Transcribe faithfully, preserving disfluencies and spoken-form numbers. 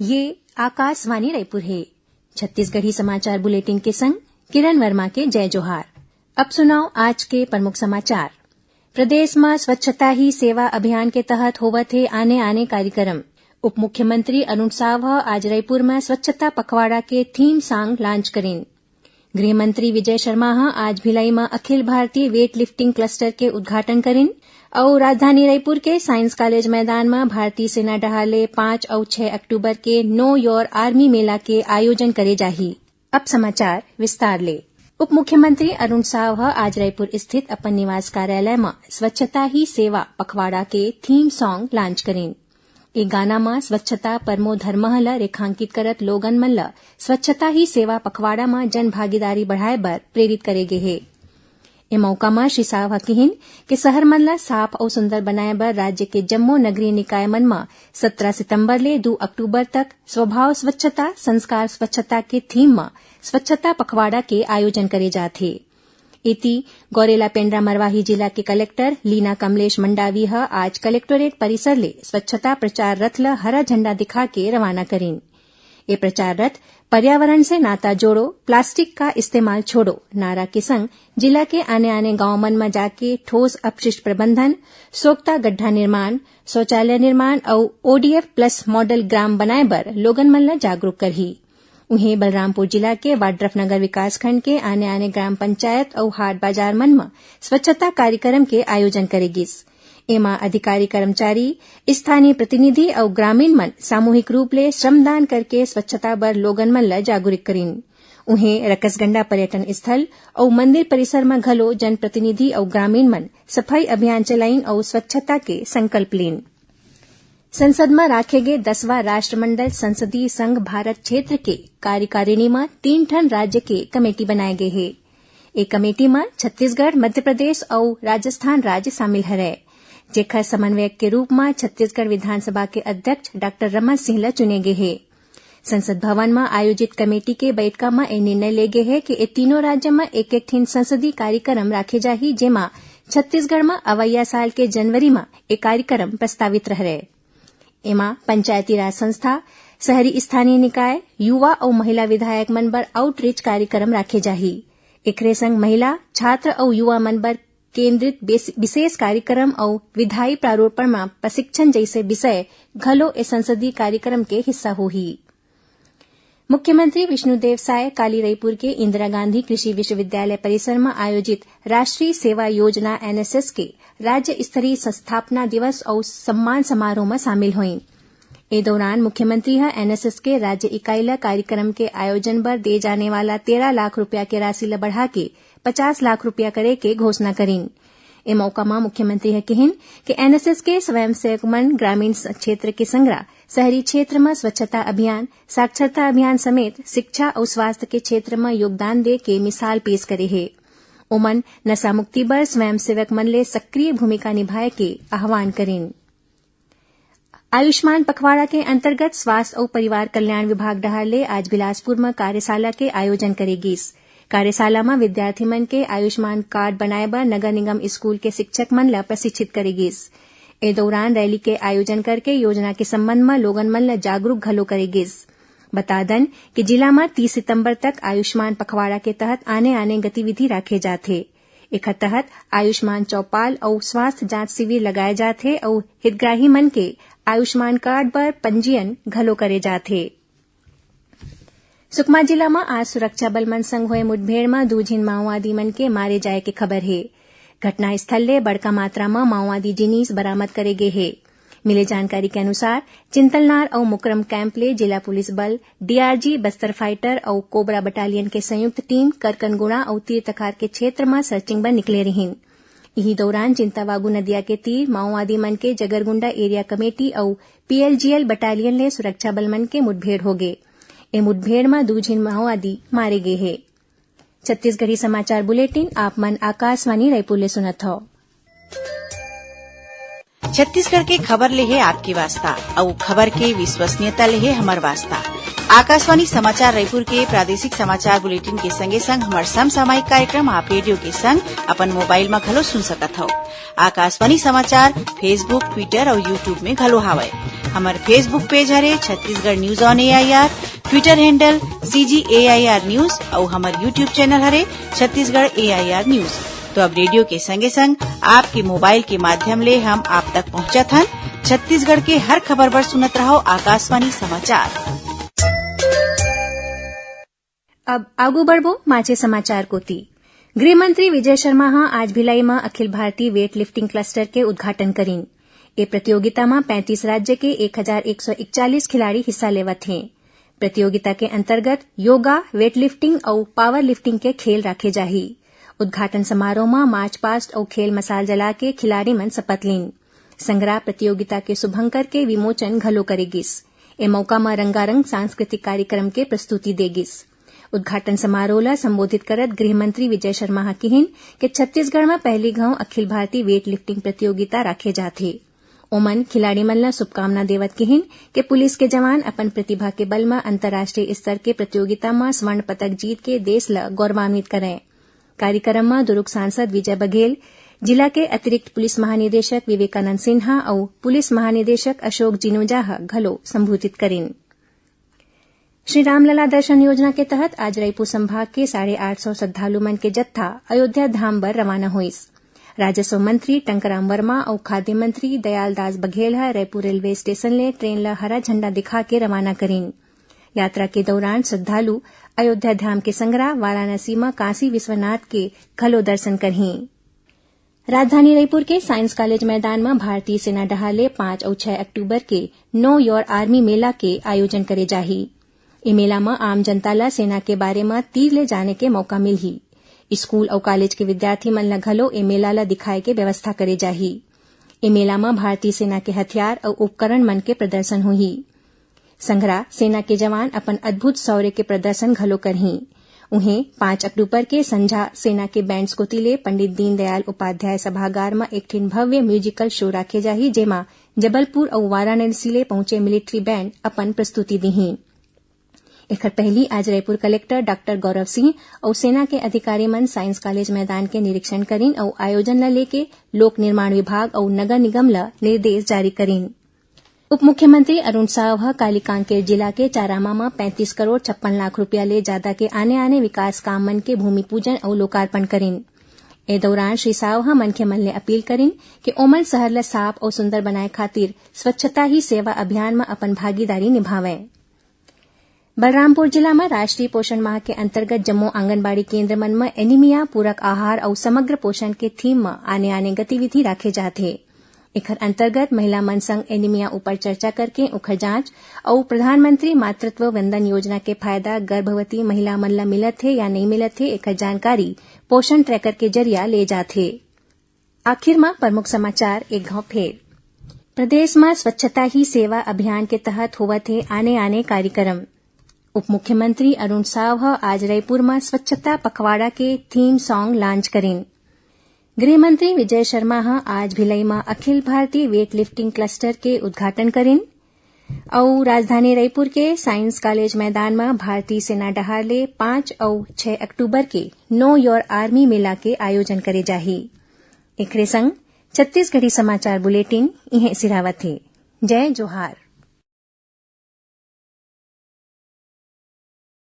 ये आकाशवाणी रायपुर हे। छत्तीसगढ़ी समाचार बुलेटिन के संग किरण वर्मा के जय जोहार। अब सुनव आज के प्रमुख समाचार। प्रदेश म स्वच्छता ही सेवा अभियान के तहत होवत हे आने-आने कार्यक्रम। उप मुख्यमंत्री अरुण साव ह आज रायपुर म स्वच्छता पखवाड़ा के theme song launch करिन। गृह मंत्री विजय शर्मा ह आज भिलाई म अखिल भारतीय weightlifting cluster के उद्घाटन करिन अउ राजधानी रायपुर के Science College मैदान म भारतीय सेना डहार ले पाँच अउ छह अक्टूबर के Know Your Army मेला के आयोजन करे जाही। अब समाचार विस्तार ले। उप मुख्यमंत्री अरुण साव ह आज रायपुर स्थित अपन निवास कार्यालय म स्वच्छता ही सेवा पखवाड़ा के theme song launch करिन। ए गाना म स्वच्छता परमो धर्मः ल रेखांकित करत लोगन मन ल स्वच्छता ही सेवा पखवाड़ा म जन भागीदारी बढ़ाए बर प्रेरित करे गे हे। ए मौका म श्री साव ह किहिन के शहर मन ल साफ अउ सुंदर बनाए बर राज्य के जम्मो नगरीय निकाय मन म सत्रह सितंबर ले दू अक्टूबर तक स्वभाव स्वच्छता, संस्कार स्वच्छता के theme म स्वच्छता पखवाड़ा के आयोजन करे जात हे। एती गौरेला पेंड्रा मरवाही जिला के कलेक्टर लीना कमलेश मंडावी ह आज कलेक्टोरेट परिसर ले स्वच्छता प्रचार रथ ल हरा झंडा दिखा के रवाना करिन। ये प्रचार रथ पर्यावरण से नाता जोड़ो, प्लास्टिक का इस्तेमाल छोड़ो नारा के संग जिला के आने-आने गांव मन म जाके ठोस अपशिष्ट प्रबंधन, सोख्ता गड्ढा निर्माण, शौचालय निर्माण अउ ओडीएफ प्लस मॉडल ग्राम बनाए बर लोगन मन ल जागरूक करही। उहें, बलरामपुर जिला के वाड्रफनगर विकासखंड के आने-आने ग्राम पंचायत अउ हाट बाजार मन म स्वच्छता कार्यक्रम के आयोजन करे गिस। एमा अधिकारी, कर्मचारी, स्थानीय प्रतिनिधि अउ ग्रामीण मन सामूहिक रूप ले श्रमदान करके स्वच्छता बर लोगन मन ल जागरूक करिन। उहें, रकसगंडा पर्यटन स्थल अउ मंदिर परिसर म घलो जनप्रतिनिधि अउ ग्रामीण मन सफाई अभियान चलाइन अउ स्वच्छता के संकल्प लीन। संसद म राखे गे दसवां राष्ट्रमंडल संसदीय संघ भारत क्षेत्र के कार्यकारिणी म तीन ठन राज्य के कमेटी बनाए गे हे। ए कमेटी म छत्तीसगढ़, मध्य प्रदेश अउ राजस्थान राज्य शामिल हरय, जेखर समन्वयक के रूप म छत्तीसगढ़ विधानसभा के अध्यक्ष डॉक्टर रमन सिंह ल चुने गे हे। संसद भवन म आयोजित कमेटी के बइठका म ए निर्णय ले गे हे कि ए तीनों राज्य म एक-एक ठिन संसदीय कार्यक्रम राखे जाही, जेमा छत्तीसगढ़ म अवइया साल के जनवरी म ए कार्यक्रम प्रस्तावित रहय। एमा पंचायती राज संस्था, शहरी स्थानीय निकाय, युवा अउ महिला विधायक मन बर outreach कार्यक्रम राखे जाही। एखरे संग महिला, छात्र अउ युवा मन बर केंद्रित बेस-, विशेष कार्यक्रम अउ विधायी प्रारूपण म प्रशिक्षण जइसे विषय घलो ए संसदीय कार्यक्रम के हिस्सा होही। मुख्यमंत्री विष्णुदेव साय काली रईपुर के इंदिरा गांधी कृषि विश्वविद्यालय परिसर म आयोजित राष्ट्रीय सेवा योजना, एनएसएस, के राज्य स्तरीय संस्थापना दिवस अउ सम्मान समारोह म शामिल होइन। ए दौरान मुख्यमंत्री ह एनएसएस के राज्य इकाई ल कार्यक्रम के आयोजन बर दे जाने वाला तेरह लाख रुपया के राशि ल बढ़ा के पचास लाख रुपया करे के घोषणा करिन। ए मौका म मुख्यमंत्री ह किहिन कि एनएसएस के स्वयंसेवक मन ग्रामीण स-, क्षेत्र के संगरा शहरी क्षेत्र म स्वच्छता अभियान, साक्षरता अभियान समेत शिक्षा अउ स्वास्थ्य के क्षेत्र म योगदान दे के मिसाल पेश करे हे। ओमन नशा मुक्ति बर स्वयंसेवक मन ले सक्रिय भूमिका निभाए के आह्वान करिन। आयुष्मान पखवाड़ा के अंतर्गत स्वास्थ्य अउ परिवार कल्याण विभाग डहार ले आज बिलासपुर म कार्यशाला के आयोजन करे गिस। कार्यशाला म विद्यार्थी मन के आयुष्मान कार्ड बनाए बर नगर निगम स्कूल के शिक्षक मन ल प्रशिक्षित करे गिस। ए दौरान रैली के आयोजन करके योजना के संबंध म लोगन मन ल जागरूक घलो करे गिस। बता दन कि जिला म तीस सितंबर तक आयुष्मान पखवाड़ा के तहत आने-आने गतिविधि राखे जाथे। एखर तहत आयुष्मान चौपाल अउ स्वास्थ्य जांच शिविर लगाए जाथे अउ हितग्राही मन के आयुष्मान कार्ड बर पंजीयन घलो करे जाथे। सुकमा जिला म आज सुरक्षा बल मन संग होए मुठभेड़ म दू झिन माओवादी मन के मारे जाए के खबर हे। घटनास्थल ले बड़का मात्रा म माओवादी जिनिस बरामद करे गे हे। मिले जानकारी के अनुसार, चिंतलनार अउ मुकरम कैंप ले जिला पुलिस बल, डीआरजी, बस्तर फाइटर अउ कोबरा बटालियन के संयुक्त टीम करकनगुड़ा अउ तीर तखार के क्षेत्र म सर्चिंग बर निकले रिहिन। इही दौरान चिंतावागू नदिया के तीर माओवादी मन के जगरगुंडा एरिया कमेटी अउ पीएलजीएल बटालियन ले सुरक्षा बल मन के मुठभेड़ होगे। ए मुठभेड़ म दू झिन माओवादी मारे गे हे। छत्तीसगढ़ी समाचार बुलेटिन आप मन आकाशवाणी रायपुर ले सुनत हव। छत्तीसगढ़ के खबर ले हे आपके वास्ता, अउ खबर के विश्वसनीयता ले हे हमर वास्ता। आकाशवाणी समाचार रायपुर के प्रादेशिक समाचार बुलेटिन के संगे संग हमर समसामयिक कार्यक्रम आप रेडियो के संग अपन मोबाइल म घलो सुन सकत हव। आकाशवाणी समाचार Facebook, Twitter अउ YouTube में घलो हावय। हमर Facebook page हरे Chhattisgarh news on A I R, Twitter handle C G A I R news अउ हमर YouTube channel हरे Chhattisgarh A I R news। तो अब रेडियो के संगे संग आपके मोबाइल के माध्यम ले हम आप तक पहुंचत हन। छत्तीसगढ़ के हर खबर बर सुनत रहो आकाशवाणी समाचार। अब आगू बढ़बो माचे समाचार कोति। गृह मंत्री विजय शर्मा ह आज भिलाई म Akhil Bharatiya weight lifting cluster के उद्घाटन करिन। ए प्रतियोगिता म पैंतीस राज्य के एक हजार एक सौ इकचालीस खिलाड़ी हिस्सा लेवत हें। प्रतियोगिता के अंतर्गत योगा, weight lifting अउ power lifting के खेल राखे जाही। उद्घाटन समारोह म march past अउ खेल मसाल जला के खिलाड़ी मन शपथ लीन। संगरा प्रतियोगिता के शुभंकर के विमोचन घलो करे गिस। ए मौका म रंगारंग सांस्कृतिक कार्यक्रम के प्रस्तुति दे गिस। उद्घाटन समारोह ल संबोधित करत गृह मंत्री विजय शर्मा ह किहिन कि छत्तीसगढ़ म पहली घांव अखिल भारतीय weight lifting प्रतियोगिता राखे जाथे। ओमन खिलाड़ी मन ल शुभकामना देवत किहिन कि पुलिस के जवान अपन प्रतिभा के बल म अंतर्राष्ट्रीय स्तर के प्रतियोगिता म स्वर्ण पदक जीत के देश ल गौरवान्वित करंय। कार्यक्रम म दुरूग सांसद विजय बघेल, जिला के अतिरिक्त पुलिस महानिदेशक विवेकानंद सिन्हा अउ पुलिस महानिदेशक अशोक जिनोजा ह घलो संबोधित करिन। श्री रामलला दर्शन योजना के तहत आज रईपुर संभाग के साढ़े आठ सौ श्रद्धालु मन के जत्था अयोध्या धाम बर रवाना होइस। राजस्व मंत्री टंकराम वर्मा अउ खाद्य मंत्री दयालदास बघेल ह रईपुर रेलवे स्टेशन ले ट्रेन ल हरा झंडा दिखा के रवाना करिन। यात्रा के दौरान श्रद्धालु अयोध्या धाम के संगरा वाराणसी म काशी विश्वनाथ के घलो दर्शन करहीं। राजधानी रईपुर के साइंस कॉलेज मैदान म भारतीय सेना डहार ले पाँच अउ छै अक्टूबर के Know Your Army मेला के आयोजन करे जाही। ए मेला म आम जनता ल सेना के बारे म तीर ले जाने के मौका मिलही। स्कूल अउ कॉलेज के विद्यार्थी मन ल घलो ए मेला ल दिखाए के व्यवस्था करे जाही। ए मेला म भारतीय सेना के हथियार अउ उपकरण मन के प्रदर्शन होही। संघरा सेना के जवान अपन अद्भुत शौर्य के प्रदर्शन घलो करहीं। उहें, पाँच अक्टूबर के संझा सेना के बैंड्स कोति ले पंडित दीनदयाल उपाध्याय सभागार म एक ठिन भव्य म्यूजिकल शो राखे जाही, जेमा जबलपुर अउ वाराणसी ले पहुंचे मिलिट्री बैंड अपन प्रस्तुति दिहीं। एखर पहिली आज रायपुर कलेक्टर डॉक्टर गौरव सिंह अउ सेना के अधिकारी मन साइंस कॉलेज मैदान के निरीक्षण करिन अउ आयोजन ल लेके लोक निर्माण विभाग अउ नगर निगम ल निर्देश जारी करिन। उप मुख्यमंत्री अरुण साव ह काली कांकेर जिला के चारामा म पैंतीस करोड़ छप्पन लाख रूपिया ले जादा के आने-आने विकास काम मन के भूमि पूजन अउ लोकार्पण करिन। ए दौरान श्री साव ह मनखे मन ले अपील करिन कि ओमन शहर ल साफ अउ सुंदर बनाए खातिर स्वच्छता ही सेवा अभियान म अपन भागीदारी निभावंय। बलरामपुर जिला म राष्ट्रीय पोषण माह के अंतर्गत जम्मो आंगनबाड़ी केंद्र मन म एनीमिया, पूरक आहार अउ समग्र पोषण के थीम म आने-आने गतिविधि राखे जात हे। एखर अंतर्गत महिला मन संग एनीमिया ऊपर चर्चा करके ओखर जांच अउ प्रधानमंत्री मातृत्व वंदन योजना के फायदा गर्भवती महिला मन ल मिलत हे या नइ मिलत हे, एखर जानकारी पोषण ट्रैकर के जरिया ले जात हे। आखिर म प्रमुख समाचार एक घाव फेर। प्रदेश म स्वच्छता ही सेवा अभियान के तहत होवत हे आने-आने कार्यक्रम। उप मुख्यमंत्री अरुण साव ह आज रईपुर म स्वच्छता पखवाड़ा के थीम सॉन्ग लॉन्च करिन। गृह मंत्री विजय शर्मा ह आज भिलाई म Akhil Bharatiya weight lifting cluster के उद्घाटन करिन। अउ राजधानी रईपुर के साइंस कॉलेज मैदान म भारतीय सेना डहार ले पाँच अउ छै अक्टूबर के Know Your Army मेला के आयोजन करे जाही। एखरे संग छत्तीसगढ़ी समाचार बुलेटिन इहें सिरावत हे। जय जोहार।